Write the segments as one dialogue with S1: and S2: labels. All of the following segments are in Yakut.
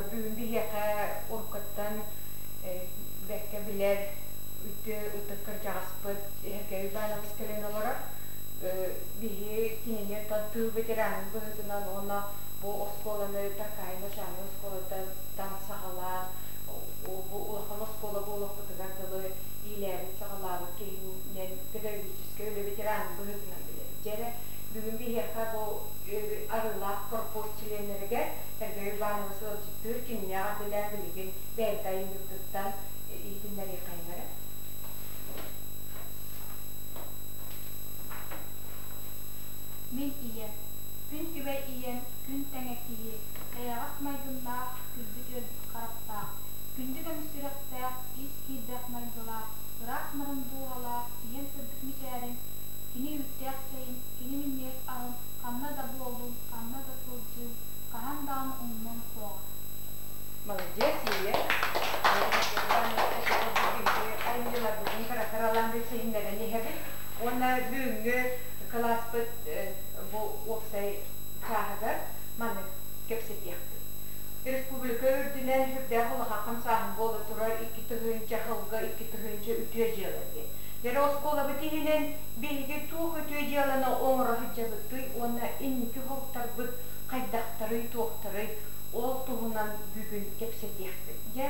S1: Бүгүн биһиэхэ уруккуттан бэркэ билэр үтүө ытык кырдьаҕаспыт Сергей Иванович кэлэн олорор. Биһи кинини оттон тыыл ветеранын быһыытынан уонна бу оскуоланы Таркаайы начальнай оскуолаттан саҕалаан бу улахан оскуола буолуохпутугар дылы иилээбит-саҕалаабыт киһинэн педагогическай үлэ ветеранын быһыытынан билэбит. Дьэ эрэ, бүгүн биһиэхэ бу Арыылаах корпус чилиэннэригэр Сергей Иванович ыалдьыттыыр кинини эҕэрдэлээн билигин бэйэтэ айымньыбытыттан иһитиннэриэххэйиҥ эрэ.
S2: Мин ийэм, күн күбэй ийэм, күн тэҥэ киһи, эйэҕэс майгыннаах, күлбүт-үөрбүт харахтаах, күндү көмүс сүрэхтээх, ис киирбэх майгылаах, ыраас нарын дууһалаах ийэм сырдык мичээрин, кини үүттээх чэйин, кини минньигэс аһын ханна да буоллун, ханна да сылдьыым, хаһан даҕаны умнуом суоҕа.
S1: Молодец, Ия. Айымньыларбытын кыра-кыралаан билсиһиннэрэн иһэбит. Уонна бүгүҥҥү кылааспыт бу уопсай чааһыгар маннык кэпсэтиэхпит. Республика үрдүнэн сүрдээх улахан хамсааһын буола турар 2000 сылга 2000 үтүө дьыала диэн. Дьэ оскуолабыт иһинэн биһиги туох үтүө дьыаланы оҥоро сылдьабытый уонна инники соруктарбыт хайдахтарый, туохтарый, ол туһунан бүгүн кэпсэтиэхпит. Дьэ,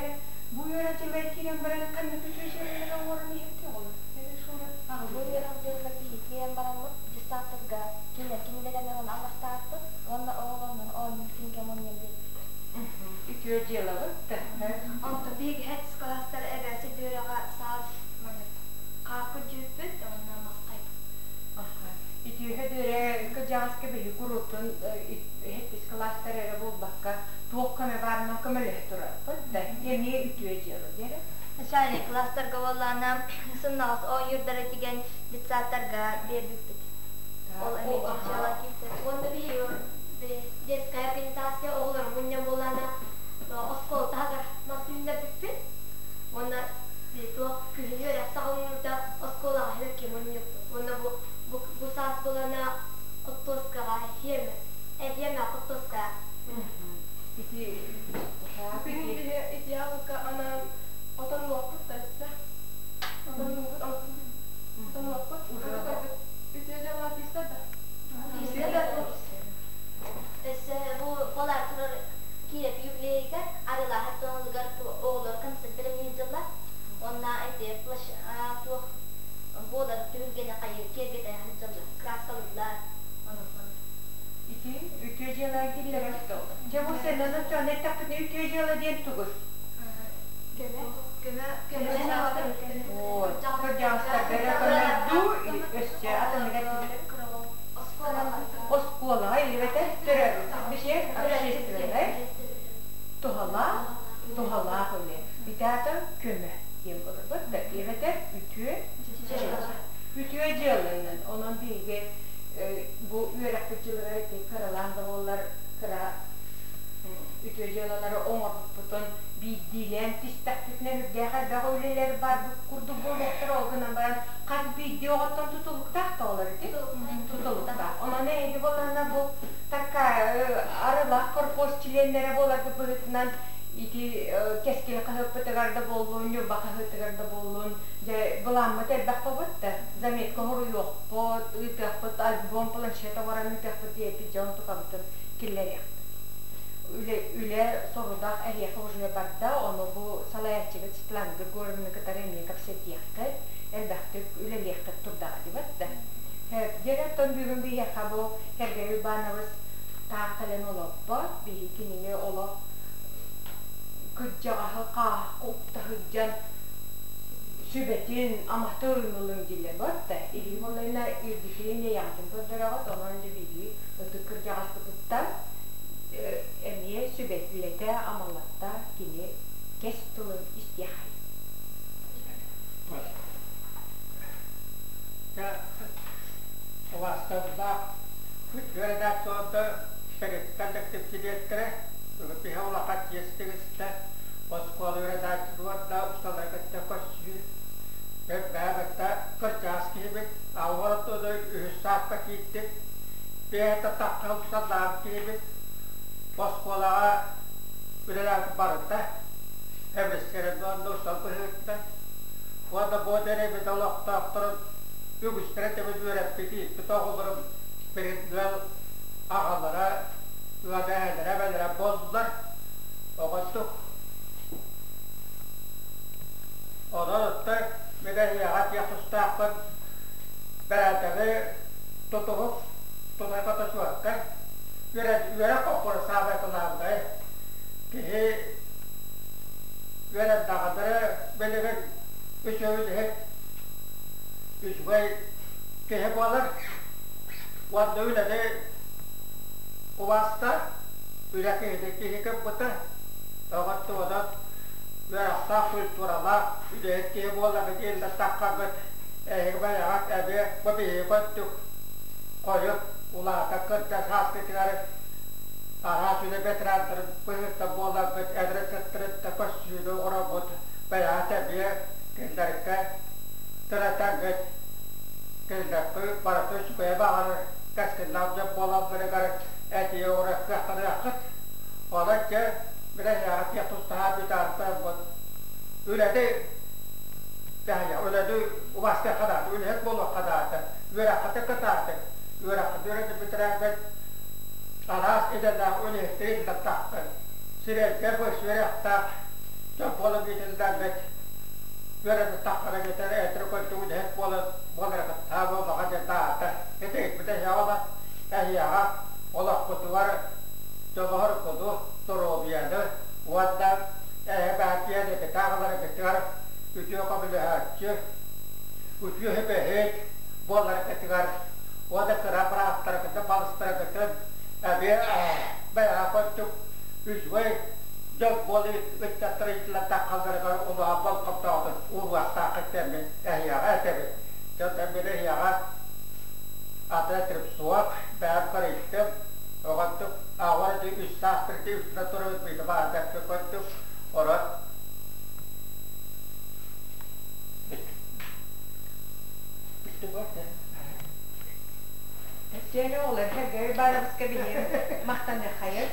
S1: бу үөрэх дьылыгар киирэн баран ханнык үтүө дьыалалары оҥорон иһэбитий оҕолор?
S3: Бу үөрэх дьылыгар биһиги киирэн бараммыт десантарга кинилэр кинигэлэрин ылан аллахтаахпыт уонна оҕолорунан оонньуур кинигэ мунньан биэрбиппит.
S1: Үтүө дьыалабыт да.
S3: Онтон биһиги ХЭТ класстар эбээчи үөрэҕэ саас хаарпыт дьүүппүт уонна маскайбыт.
S1: Үтүөһэ дөрө кырдьаҕаска биһи куруутун ХЭТис класстар эрэ буолбакка туох көмө баарынан көмөлөһө турарбыт да эмиэ үтүө дьыала диэрэ.
S3: Начальник класстарга буоллаана сымнаҕас оонньуурдары тигэн детсадтарга биэрбиппит. Ол эмиэ дьыала киирсэр.
S4: Уонна биһиги детская организация оҕолору мунньан буоллаана оскуола таһыгар мас үүннэрбиппит. Уонна туох күһүн үөрэх саҕаланыыта оскуолаҕа сибэкки мунньуппут. Уонна бу бу саас буолана хортуоскаҕа эһиэмэ эһиэмэ хортуоска.
S1: Ити
S5: Күһүн биһи идеалга анаан отоннуохпут да өссө. Отоннуубут, отоннуохпут. Үтүө дьыала киирсэр да?
S4: Киирсэр да. Өссө бу болар турар киирэп юбилейга арылааһат туһалыгар оҕолор концерт бэлэмниир дьылла. Онна эти туох буолар түһүлгэни хайы киэргэтэ сылдьаллар, краскалыыллар.
S1: Ити үтүө дьыала киллэрэр Дьэ бу сэнэн оччоон эттэхпитинэ үтүө дьыала диэн тугуй?
S3: Көмө.
S4: Көмө.
S1: Вот. Кырдьаҕастарга эрэ көмө дуу өссө атыныгар оскуолаҕа илибэтэ төрөөбүт бишиэ общественнай туһалаах туһалаах үлэ ити аата көмө диэн буоларбыт да эбэтэр үтүө дьыала үтүө дьыаланан онон биһиги бу үөрэхпит дьылыгар ити кыралаан да буоллар кыра үтүө дьыалалары оҥорбуппутун биирдиилээн түстэхпитинэ үрдээх элбэх үлэлэр барбыт курдук буолуохтара ол гынан баран хас биирдии оҕоттон тутулуктаах да олор ити тутулуктаах онон эһиги буоллаҕына бу такка арылаах корпус чилиэннэрэ буоларгыт быһыытынан ити кэскил хаһыаппытыгар да буоллун Ньурба хаһыатыгар да буоллун дьэ былааммыт элбэх буолбут да заметка хоруйуохпут ыытыахпыт альбом планшет оҥорон ыытыахпыт диэппит дьон тукабытын киллэриэхпит үлэ үлэ сорудах эһиэхэ уже барда ону бу салайааччыгыт Светлана Григорьевна кытары эмиэ кэпсэтиэххит элбэхтик үлэлиэххит турдаҕа дибат да дьэ оттон бүгүн биһиэхэ бу Сергей Иванович таах кэлэн олорбот биһи кинини олох кырдьаҕаһы хааһахха укта сылдьан сүбэтин аматын ылыҥ дииллэр да иһи буоллайна ирдитин эйэҕитин көрдөрөҕүт онон дьэ биһиги ытык кырдьаҕаспытыттан эмиэ сүбэтилэтэ амалатта кини кэс тылын истиэхэй
S6: Убаастабыллаах редакцията тэрилтэ дьириэктэрэ Пиһэ улахан чиэс тигистэ оскуола редакциятыгар да усталары кытта көрсүү бэйэбитэ кырдьаҕас киһибит алҕар үһүс сааска киирдик бэйэтэ тахха усталаах киһибит оскуолаҕа үлэлээбит барыта эбэссэрэн уонна устал быһыытынан уонна бу дэриэбинэ олохтоохторун үгүстэрэ тэбин үөрэппит ииппит оҕолорум билин ыал аҕалара, ыал эһэлэрэ, эбэлэрэ буоллулар. Оҕонньук Онон оттон мин эһиэхэ этиэх тустаахпын бэрээдэги тутуһук, тутайга тосуһакка үөрэх боппуруос саамай кылаабынай. Киһи үөрэннэҕинэ билигин үчүгэй үлэһит, үчүгэй киһи буолар уонна үлэни убаастаах, үлэ киһини киһи гыммыта. Оҕоттуонан үөрэхтээх, культуралаах, үлэһит киһи буоларга диэн таххарбыт эһиги бэйэҕит эмиэ бу биһиги курдук хойут улаата кырдьар сааскытыгар араас үлэ ветерандарын быһыытынан буоларгыт эдэр ыччаттарыттан көссүүнү оҥороммут бэйэҕит эмиэ кинилэргэ тыратаҥҥыт кинилэргэ барыта үчүгэйи баҕарар кэскиллээх дьон буолалларыгар этии оҥорор кыахтаныаххыт. Онон дьэ мин эһиэхэ тиэх тустаһаар бүтаарбыт үлэни дьаһайа үлэни убастыахха наада, үлэһит буолуохха наада, үөрэххитин кытаатыҥ, үөрэххитин үөрэтин бүтэрээҥҥит араас идэлээх үлэһиттэри ыллаттаххын, сирэйгэ үөрэхтээх дьон буолан иитиллээҥҥит үөрэтэттэххинэ этэр этэр курдук үлэһит буолан буоларгыттаа буоллаҕа диэн наада. Ити эһиэхэ эһиэхэ олохпутугар дьолоһор куду доруобуйаны уонна эһэ баартыйа депутаттарыгар үтүө көмөлөһөөччү, үтүө сүбэһит буоларгытыгар уонна кыра бырааттаргытын, балыстаргытын эмиэ бэйэҕэ курдук үчүгэй дьон буола ыччаттар иитиллэртаххалларыгар улахан болҕомтоҕутун ууруохтааххыт диэммин эһиэхэ этэбин. Дьонтон мин эһиэхэ атын этэрим суох, бэйэм көрүстүм, оҕонтук аҕар үс саастырды үстүнэ турабыт быйта баардакка көрдүк, орон
S1: Сиэни оҕолор Сергей Ивановичка биһиги махтаныаххайын.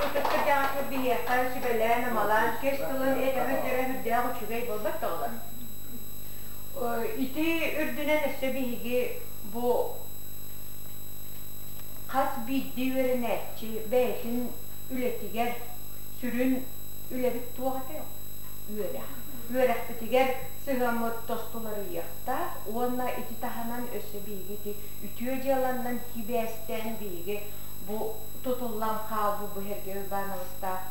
S1: Ытык биһиэхэ сүбэлээн-амалаан, кэс тылын этэҕэ өйдөрө үрдээх үчүгэй буолбат да оҕолор. Ити үрдүнэн өссө биһиги бу хас биирдии үөрэнээччи бэйэтин үлэтигэр сүрүн үлэбит туох этэй? Үөрэх. Үөрэхпитигэр сыһыаммыт тостуларыйыахтаах уонна ити таһынан өссө биһиги ити үтүө дьыаланнан сибээстээн биһиги бу тутуллан хаалбыт бу Сергей Ивановичтаах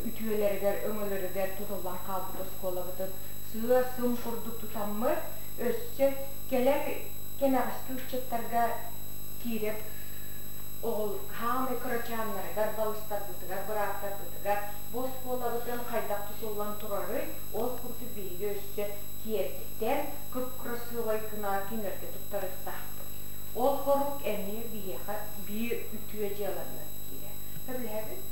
S1: үтүөлэригэр, өҥөлөрүгэр тутуллан хаалбыт оскуолабытын сыа-сым курдук тутаммыт, өссө кэлэр кэнэҕэски ыччаттарга киирэр оҕол хаамай кырачааннарыгар, балыстарбытыгар, бырааттарбытыгар бу оскуолабытын хайдах тутуллан турарый, ол курдук биһиги өссө киэргэтэн, кып-кырасыабай гына кинилэргэ туттарыахтаахпыт. Ол хорук эмиэ биһиэхэ биир үтүө дьыаланан киирэр. Сөбүлэһэбит?